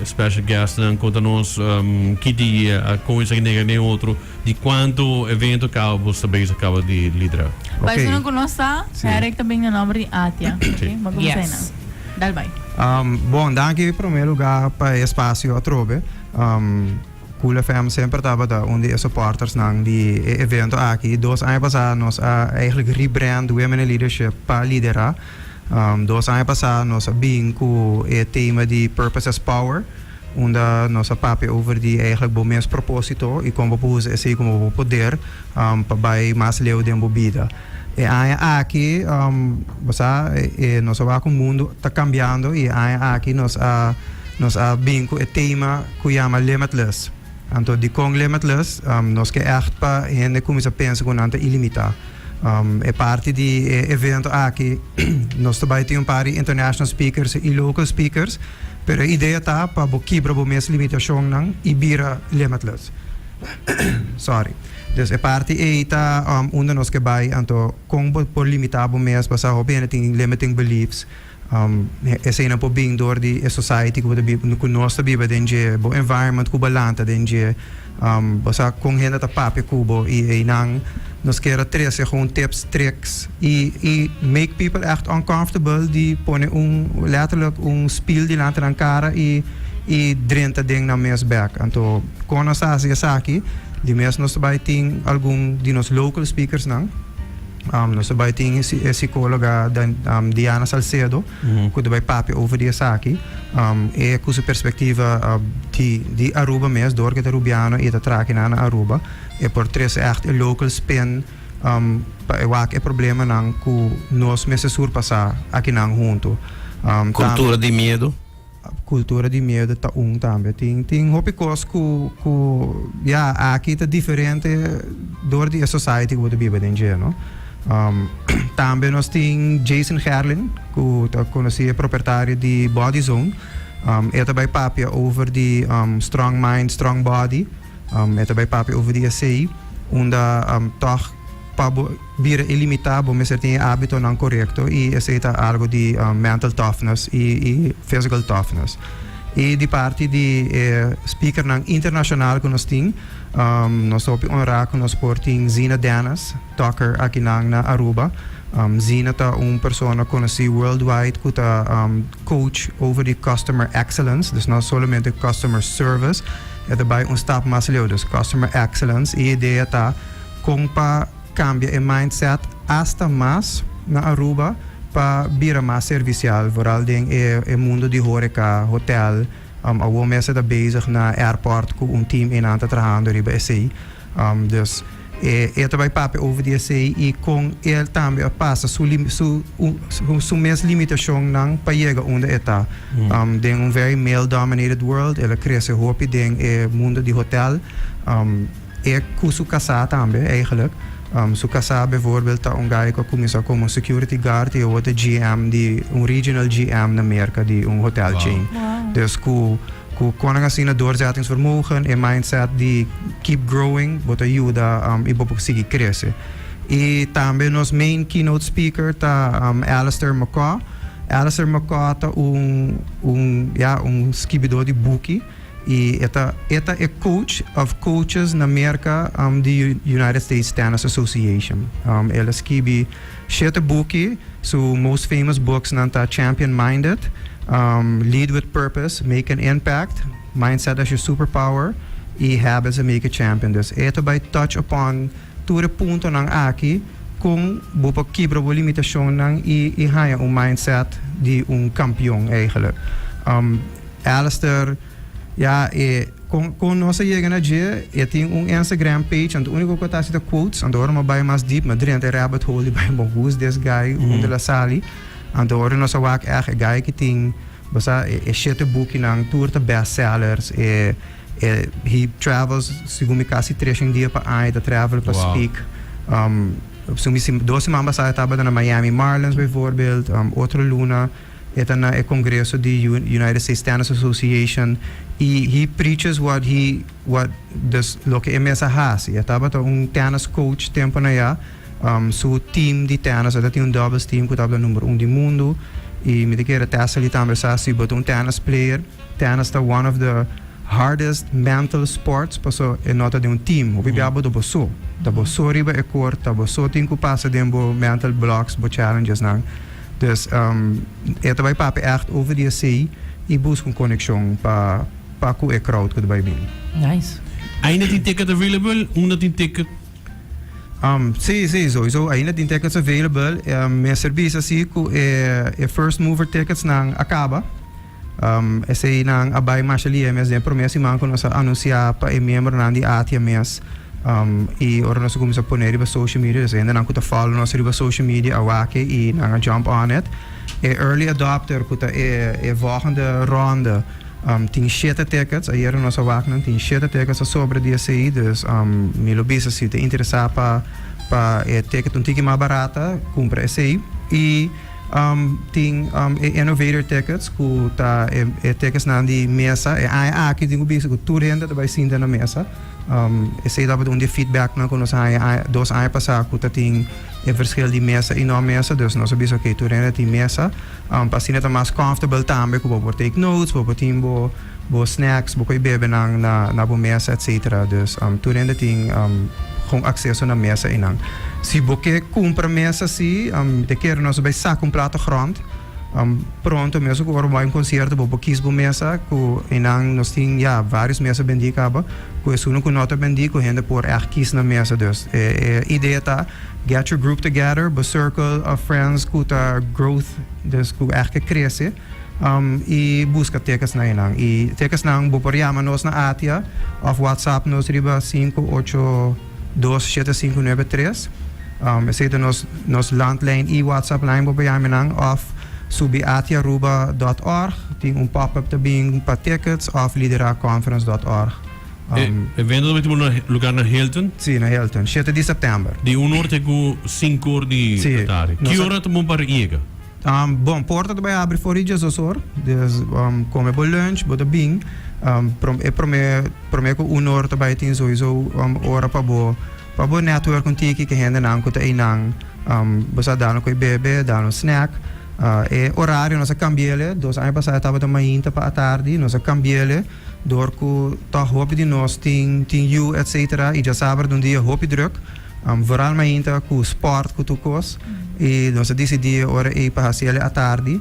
special guestnan konta nos ki dia a kon esaki nega den otro di kuantu evento kaba bo ta bezig kaba di lidera. Pa esunnan ku no sa, Herrick ta bin na nomber di Atia. Ok, bo kuminsá einan. Dal bai. Bon, danki promé lugá pa e espasio atrobe. Cool FM semper tabata un di e supportersnan di e evento aki. Dos aña pasá nos a eigenlijk rebrand Women in Leadership pa lidera. 2 aña pasá nos a bin ku e tema di Purpose as Power, unda nos a papia over di eigenlijk bo mes propósito i kon bo por usa esei komo bo poder pa bai mas leu den bo bida. E aña aki, bo sa, e nos a wak ku mundu ta kambiando i e aña aki nos a nos a bin ku e tema ku yama Limitless. Anto dikon Limitless? Nos ke ègt pa hende kuminsá pensa ku nan ta ilimitá. E parti di e evento aki nos ta bai tin un par di international speakers i local speakers, pero e idea ta pa bo kibra bo mes limitashonnan i bira limitless. Sorry. Dus e parti ei ta unda nos ke bai, anto kon bo por limitá bo mes basá hopi hende tin limiting beliefs. Eseinan por bin dor di e society ku bo ta biba, ku nos ta biba den dje, bo environment ku bo a lanta den dje, bo sa kon hende ta papia ku bo i einan nos kier a trese gewoon tips, tricks i i make people echt uncomfortable di pone un letterlijk un spiel dilanti nan kara i i drenta den nan mes bek. Anto kon nos ta hasi esaki? Di mes nos ta bai tin algun di nos local speakersnan. Nos ta bai tin e psicologa Diana Salcedo cu ta bai papia over di esaki. E cu su perspectiva di Aruba mes, door cu e ta Rubiano y e ta traha kinan na Aruba, e por trece echt e local spin pa e wak e problemanan cu nos mester surpasa akinan hunto. Cultura di miedo? Cultura di miedo ta un tambe. Tin tin hopi cos cu cu ya aki ta diferente door di e society cu bo ta biba den dje no. Tambe nos tin Jason Gerlin cu ta conoci e propietario di Body Zone. E ta bay papia over di strong mind strong body. E ta bay papia over di esey unda toch pa bo bira ilimitá bo mester tin e hábitonan korekto i esei ta algu di mental toughness i physical toughness. I di parti di e speakernan internashonal ku nos tin, nos ta hopi honrá ku nos por tin Zina Dennis Tucker akinan na Aruba. Zina ta un persona konosí worldwide ku ta coach over di customer excellence, dus no solamente customer service, e ta bai un stap mas leu, dus customer excellence i e idea ta, Kon pa kambia e mindset asta mas na Aruba pa bira mas servicial, vooral den e mundo di horeca, hotel. Awor mes e ta bezig na airport cu un team eynan ta trahando riba esey. Dus e ta bay papia over di esey y con el tambe a pasa su su su mes limitacionnan pa yega unda e ta. Den un very male dominated world el a crece hopi den e mundo di hotel. E ku su kasá tambe eigenlijk. Su kasá bijvoorbeeld ta un guy ku a kuminsá komo security guard i awor ta GM di un regional GM na Merka di un hotel chain. Dus ku ku konan asina doorzettingsvermogen, e mindset di keep growing bo ta yuda i bo por sigui krese. I tambe nos main keynote speaker ta Alistair McCaw. Alistair McCaw ta un un ya un skibidó di buki. Y e ta e ta e coach of coaches na Merca di United States Tennis Association. El a skibi shete buki, su most famous books nan ta Champion Minded, Lead with Purpose, Make an Impact, Mindset as Your Superpower y Habits That Make a Champion. Dus e ta bay touch upon tur e puntonan aki con bo por kibra bo limitacionnan y y haya un mindset di un campeon eigenlijk. Alistair, Ya, e kon kon nos a yega na dje, e tin un Instagram page, anto úniko ku ta hasi ta quotes, anto ora mi a bai mas deep, mi a drenta e rabbit hole di bai bon who's this guy, unda el a sali, anto ora nos a wak ègt e guy ki tin, bo sa, e shete bukinan tur ta best sellers, e e he travels segun mi kasi treshen dia pa aña e ta travel pa speak, segun mi dos siman pasá e tabata na Miami Marlins bijvoorbeeld, otro luna. E ta na e congreso di United States Tennis Association y he preaches what he what dus loke e mes a haci. E tabata un tennis coach tempo na ya. Su team di tennis, e ta tin un doubles team cu tabata number un di mundo. Y mi ta kere Tessely tambe sa si bo ta un tennis player, tennis ta one of the hardest mental sports paso e no ta den un team. Hopi bia bo ta bo so. Ta bo so riba e court, ta bo so tin cu pasa den bo mental blocks, bo challenges nan. Dus e ta bay papia echt over di esey y busca un conexion pa pa cu e crowd cu ta bay bini. Nice. Ainda tin ticket available? Unda tin ticket? Sí, sí, sowieso ainda tin tickets available. Mester bisa sí cu e e first mover tickets nan a caba. Esey nan a bay masha lihe mes den e prome siman cu nos a anuncia pa e miembronan di ATIA mes. Y ora nos a cuminsa pone riba social media, dus hendenan cu ta follow nos riba social media a wak e y nan a jump on it. E early adopter cu ta e e volgende ronde tin shete tickets, ayera nos a wak nan tin shete tickets a sobra di esey, dus mi lo bisa si ta interesa pa pa e ticket un tiki mas barata cumpra esey. Y tin e innovator tickets cu ta e e ticketsnan di mesa, e aña aki tin cu bisa cu tur hende ta bay sinta na mesa. Esey tabata un di e feedbacknan cu nos a haña dos aña pasa cu ta tin e verschil di mesa y no mesa, dus nos a bisa ok tur hende tin mesa pa asina ta mas comfortable tambe cu bo por take notes, bo por tin bo bo snacks, bo por bebe nan na na bo mesa etcetera, dus tur hende tin gewoon acceso na mesa eynan. Si bo ke cumpra mesa si te kere nos a bay saca un plato grond. Pronto mesun ku ora bo bai un konsierto bo por kis bo mesa ku einan nos tin ya varios mesa bendí kaba ku esunnan ku no ta bendí ku hende por ègt kis nan mesa dus e idea ta get your group together bo circle of friends ku ta growth dus ku ègt ke krese i buska tickets na einan i ticketsnan bo por yama nos na ATIA òf whatsapp nos riba sinku ocho 27593. Esei ta nos nos landlijn i WhatsApp lijn bo por yama nan òf subi atiaruba dòt òrg tin un pop up ta bin pa tickets òf lideraconference dòt òrg. E evento ta bai tuma lugar na Hilton? Sí, na Hilton, shete di sèptèmber. Di un or te ku sinku or di tardi. Ki ora ta bon pa yega? Bon, porta ta bai habri for di diesdos or, dus come bo lunch, bo ta bin, e prome prome cu un or ta bai tin souiso ora pa bo pa bo network un tiki cu hendenan cu ta eynan, bo sa dal un coy bebe, dal un snack. E horario nos a cambiele, dos aña pasa e tabata mainta pa atardi, nos a cambiele door cu toch hopi di nos tin tin yu etcetera y djasabra ta un dia hopi druk. Vooral mainta cu sport cu tur cos y nos a dicidi e ora ey pa haci el atardi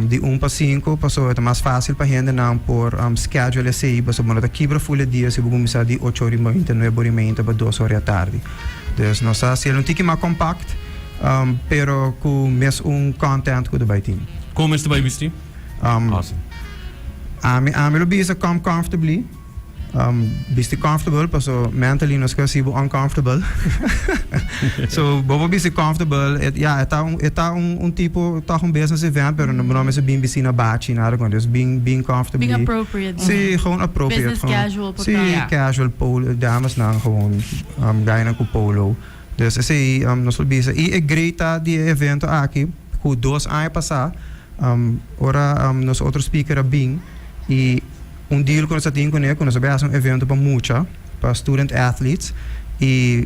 di un pa cinco pasobra ta mas facil pa hendenan por schedule esey pasobra bo no ta kibra full e dia si bo cuminsa di ocho ora y mainta nuebe ora y mainta pa dos ora di atardi. Dus nos a haci el un tiki mas compact pero cu mes un content cu ta bay tin. Con mester bay bisti? Ami ami lo bisa come comfortably. Bisti comfortable paso mentally nos ke hasi bo uncomfortable. So bo por bisti comfortable, e ya e ta un e ta un un tipo tòg un business event pero no no mester bin bisti na bachi nada kon dus bin bin comfortably. Bin appropriate. Sí, gewoon appropriate. Business casual por Sí, ta. casual polo damesnan gewoon gainan ku polo. Dus esei nos por bisa. I e great ta di e evento aki ku dos aña pasá ora nos otro speaker a bin i Un deal ku nos a tin kuné ku nos a bai hasi un evento pa mucha, pa student athletes, i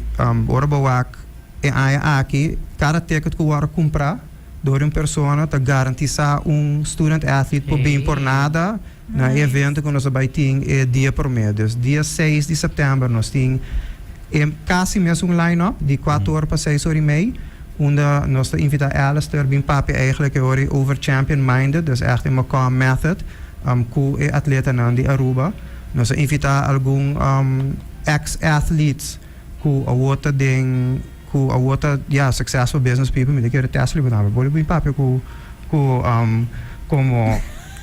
ora bo wak e aña aki kada ticket ku wòrdu kumprá dor di un persona ta garantisá un student athlete por bin por nada na e evento ku nos a bai tin e dia promé. Dus dia seis di sèptèmber nos tin e kasi mesun line up di kuater or pa seis or i mei unda nos ta invitá Alistair bin papia eigenlijk e ora ei over champion minded, dus ègt e McCaw method. Cu e atletanan di Aruba. Nos a invita algun ex athletes cu awor ta den cu awor ta ya successful business people mi ta kere test riba nan bo bin papia cu cu como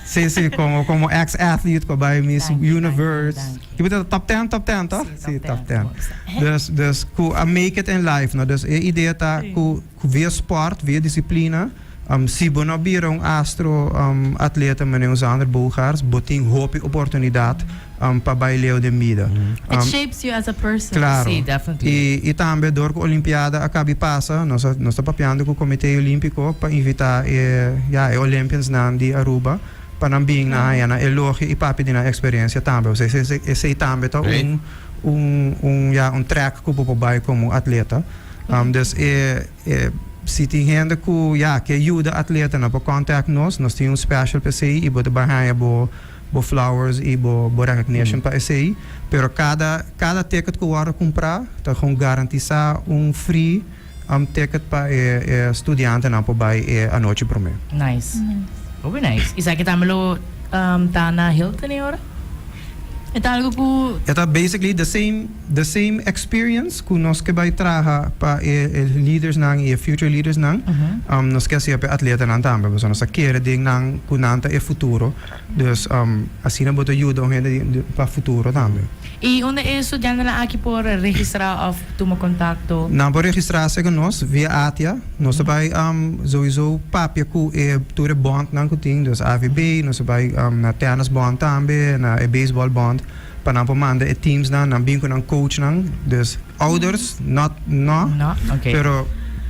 si si como como ex athlete cu a bay Miss Universe ki bo ta top ten top ten toch si top ten dus dus cu a make it in life no dus e idea ta cu via sport via disciplina. Si bo no bira un astro atleta manera un Xander Bogaerts, bo tin hopi oportunidat pa bai leu den bida. It shapes you as a person. Claro. Sí, definitely. I tambe dor ku Olimpiada a kabi pasa, nos a nos ta papiando ku Komite Olimpico pa invita e ya e Olympiansnan di Aruba pa nan bin na haña nan elogio i papia di nan eksperensia tambe. Osea esei esei tambe ta un un un ya un track ku bo por bai komo atleta. Dus e e. Si tin hende ku, ya, ke yuda atletanan, por contact nos. Nos tin un special pa esei i bo ta bai haña bo flowers i bo recognition pa esei. Pero kada ticket ku wòrdu kumprá ta gewoon garantisá un free ticket pa e studiantenan por bai e anochi promé. Nice. Hopi nice. Esaki tambe lo ta na Hilton e ora? E ta algo ku. E ta basically the same experience ku nos ke bai traha pa e leaders nan i e future leaders nan. Nos ke hasi pa e atletanan tambe. Pasobra nos ta kere den nan ku nan ta e futuro. Dus asina bo ta yuda un hende pa futuro tambe. I unda e studiantenan aki por registrá òf tuma kontakto? Nan por registrá serka nos via ATIA. Nos ta bai sowieso papia ku e tur e bondnan ku tin, dus AVB, nos ta bai na tennis bond tambe, na e baseball bond, pa nan por manda e teamsnan, nan bin ku nan coachnan. Dus ouders not no, No, okay. pero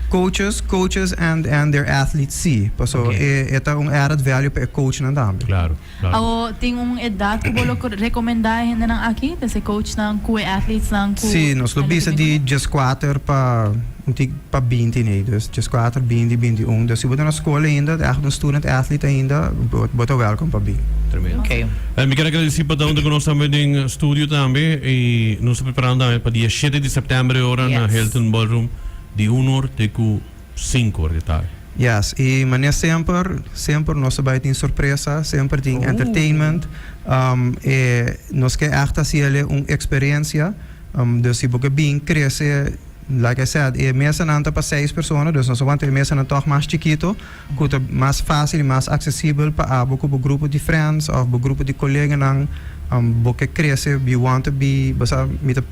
coaches and their athletes sí. Paso e ta un added value pa e coachnan tambe. Claro. Awo tin un edat ku bo lo rekomendá e hendenan aki? Des e coachnan ku e athletesnan ku Sí, nos lo bisa di 14 pa un tik pa 20, nee. Dus 14, 20, 21. Dus si bo ta na skol ainda, echt un student athlete ainda, bo ta welcome pa bin. Tremendo. Okay. Mi ke gradisí pa ta ku nos tambe den studio tambe i nos ta preparando tambe pa dia 7 di sèptèmber ora na Hilton Ballroom di 1 or te ku 5 or di tardi. Yes, i manera semper, semper nos bai tin sorpresa, semper tin entertainment. E nos ke echt hasi un eksperensia. Dus si bo ke bin krese, like I said, e mesanan ta pa seis persona, dus nos wanta e mesanan toch mas chikitu, ku ta mas fásil i mas aksesibel pa abo ku bo grupo di friends òf bo grupo di koleganan, bo ke krese, you want to be, basta,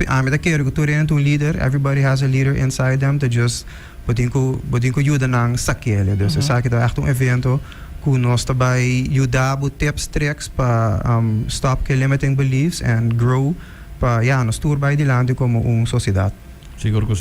ami ta kere ku tur hende ta un leader, everybody has a leader inside them, ta just bo tin ku yuda nan sak'é. Dus esaki ta echt un evento ku nos ta bai yuda bo tips, tricks pa stop ku limiting beliefs and grow pa, ja, nos tur bai dilanti komo un sosiedat. Sigur ku sí.